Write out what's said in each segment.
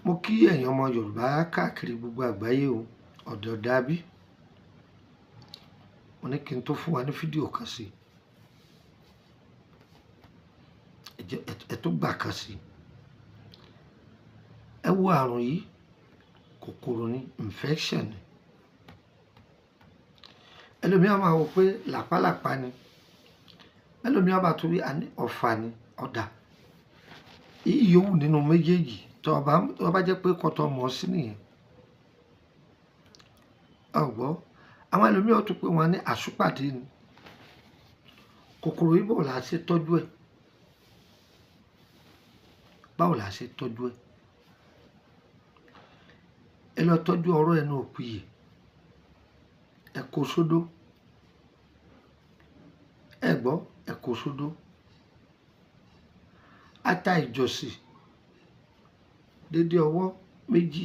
Mo kí ẹ̀yin ọmọ Yorùbá káàkiri gbogbo àgbáyé o, ọ̀dọ̀ dàbí. Mo ní kí n tó fún wa ní fídíò kan sí. Ẹ tó gbà kan sí. Ẹ wo àrùn yìí, kòkòrò ni, infection ni. Ẹlòmíràn máa wò pé làpálàpá ni. Ẹlòmíràn bá torí àní ọ̀fà ni, ọ̀dà. Èyí yòówù nínú méjèèjì tó bá jẹ́ pé kọ́tọ̀ mọ̀ sí nìyẹn. Ẹ ò gbọ́. Àwọn ẹlòmíràn tún pé wọ́n ní àsúpàdé ni. Kòkòrò yìí báwo la ṣe tọ́jú ẹ̀? Báwo la ṣe tọ́jú ẹ̀? Ẹ lọ tọ́jú ọ̀rọ̀ ẹnu òpìyè. Ẹ kó sódó. Ẹ gbọ́, ẹ kó sódó. Ata ìjọsìn dédé ọwọ́ méjì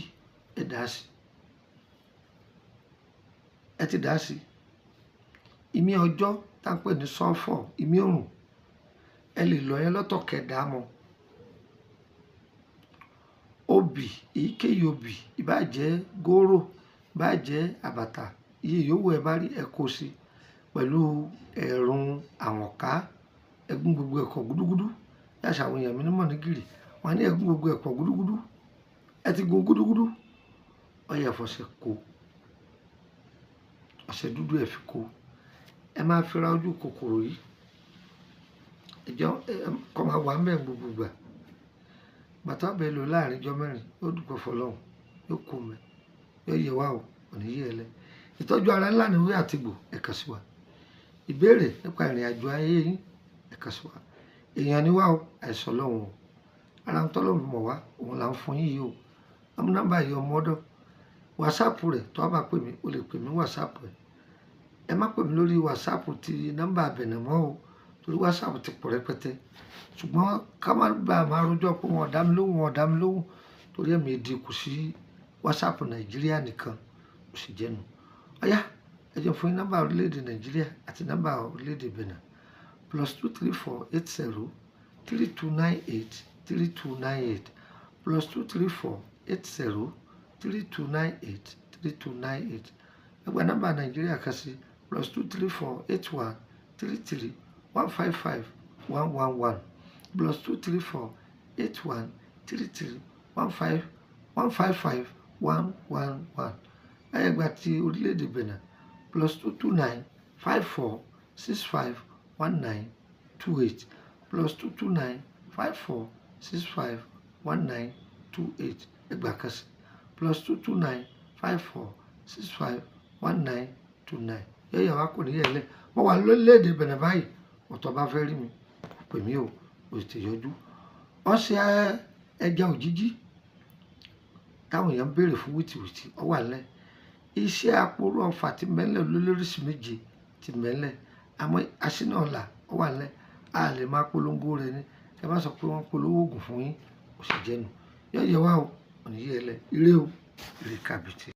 ẹ dà sí. Ẹ ti dà sí. Ìmí ọjọ́ tá ń pè ní sọ́fọ̀, ìmí òrùn. Ẹ lè lọ yẹn lọ́tọ̀ kẹ́ dà mọ́. Obì, èyíkéyìí obì, ìbá jẹ́ góró, ìbá jẹ́ àbàtà, iye yòówù ẹ bá rí ẹ kó sí pẹ̀lú ẹ̀rùn àwọ̀ká, ẹ̀gún gbogbo ẹ̀kọ́ gúdúgúdú. Bí àṣà àwọn èèyàn mi ní mọ̀nìgìrì, wọ́n á ní ẹ̀gún gbogbo ẹ̀kọ́ gúdúgúdú. Ẹ ti gun gúdúgúdú. Ó yẹ fọṣẹ kó. Ọṣẹ dúdú ẹ fi kó. Ẹ máa fi ra ojú kòkòrò yìí. Ẹ jẹ́ kó máa wà ńbẹ̀ gbogbo ìgbà. Bàtà ọbẹ̀ lò láàrin ọjọ́ mẹ́rin, yóò dúpẹ́ fọlọ́run, yóò kó mẹ́, yóò yẹ wá o, kò ní yẹ ẹ lẹ. Ìtọ́jú ara ńlá ni wí àtìgbò, ẹ kàn sí wa. Ìbéèrè nípa ìrìn àjò ayé yín, ẹ kàn sí wa. Èèyàn ni wá o, àìsàn Ọlọ́run o. Ara ń tọ́lọ́run mọ̀ wá, òun là ń fún yín yìí o. Ọmọ nọ́mbà yìí ọmọ ọ̀dọ̀. WhatsApp rẹ̀ tó bá pè mí, o lè pè mí WhatsApp rẹ̀. Ẹ má pè mí lórí WhatsApp ti nọ́mbà àbẹ̀nẹ̀ mọ́ o, torí WhatsApp ti pọ̀ rẹpẹtẹ. Ṣùgbọ́n ká má ba à máa rojọ́ pé wọ́n ò dá mi lóhùn, wọ́n ò dá mi lóhùn torí ẹ̀mí èdè kù sí WhatsApp Nàìjíríà nìkan, ó sì jẹ́nu. Ọ̀yá, ẹ jẹ́ fún yín nọ́mbà orílẹ̀-èdè Nàìjíríà àti nọ́mbà orílẹ̀-èdè Benin. +234 80 3298 3298 +234 80 3298 3298. Ẹ gba nọ́mbà Nàìjíríà kan sí +234 81 33 155 111 +234 81 33 15 155 111. Ẹ gba ti orílẹ̀-èdè Benin +229 54 65 19 28 +229 54 65 19 28. Ẹ gba kan sí +229 54 65 19 29. Yẹ́yẹ́ wa kò ní yẹ̀ lẹ̀. Mo wà lórílẹ̀-èdè Benin báyìí. Ọ̀tọ̀ bá fẹ́ rí mi, pè mí o, o sì ti yọjú. Ọṣẹ ẹja òjìjí táwọn èèyàn ń béèrè fún wìtìwìtì, ó wà nílẹ̀. Iṣẹ́ aporó ọfà tí mẹ́lẹ̀ lóríṣìí méje ti mẹ́lẹ̀. Àmọ́ aṣínà ọ̀la ó wà nílẹ̀. A lè máa polongo rẹ̀ ni. Ẹ má sọ pé wọ́n polówó òògùn fún yín, ó sì jẹ́nu. Yẹ́yẹ́ wa o, kò ní yẹ̀ lẹ̀. Ire o, ire kàbìtì.